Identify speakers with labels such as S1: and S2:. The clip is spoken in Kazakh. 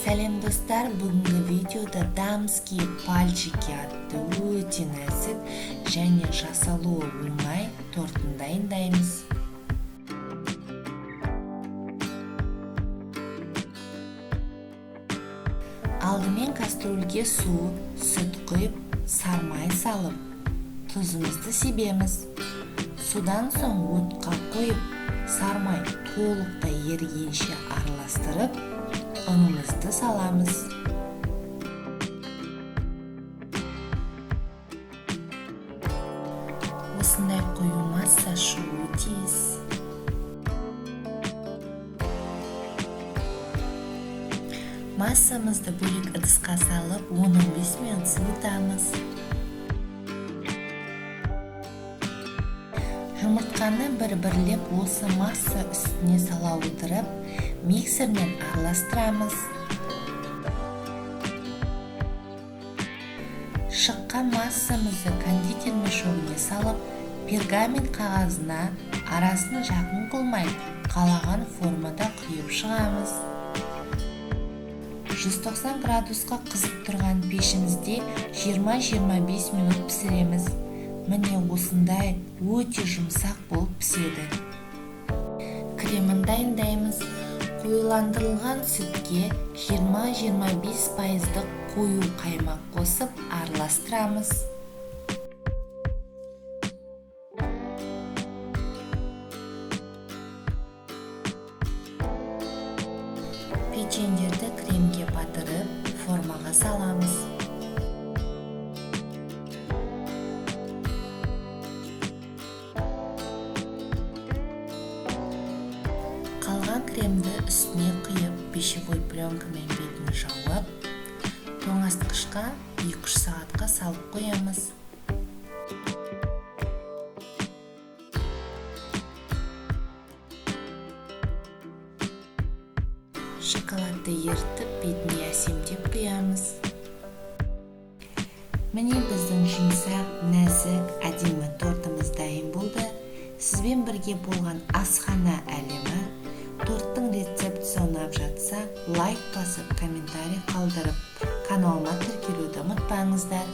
S1: Сәлем, достар! Бүгінгі видеода «Дамские пальчики» атты өте нәзік және жасалуы оңай тортын дайындаймыз. Алдымен кастрюльге су, сүт құйып, сармай салып, тұзымызды себеміз. Содан соң отқа қойып, сармай толықтай ерігенше араластырып, ұнымызды саламыз. Осындай қою масса шығуы тиіс. Массамызды бөлек ыдысқа салып, 10-15 минут суытамыз. Жұмыртқаны бір-бірлеп осы масса үстіне сала отырып, миксермен араластырамыз. Шыққан массамызды кондитер мешогіне салып, пергамент қағазына арасын жақын қылмай, қалаған формада құйып шығамыз. 190 градусқа қызып тұрған пешімізде 20-25 минут пісіреміз. Міне, осындай өте жұмсақ болып піседі. Кремін дайындаймыз. Қоюландырылған сүтке 20-25 пайыздық қою қаймақ қосып, араластырамыз. Печеньдерді кремге батырып, формаға саламыз. Қалған кремді үстіне құйып, пищевой пленкамен бетін жауып, тоңазытқышқа 2-3 сағатқа салып қоямыз. Шоколадты ерітіп, бетіне әсемдеп құямыз. Міне, біздің жұмсақ, нәзік, әдемі тортымыз дайын болды. Сізбен бірге болған Асхана әлемі. Торттың рецептісі ұнап жатса, лайк басып, комментарий қалдырып, каналыма тіркелуді ұмытпаңыздар.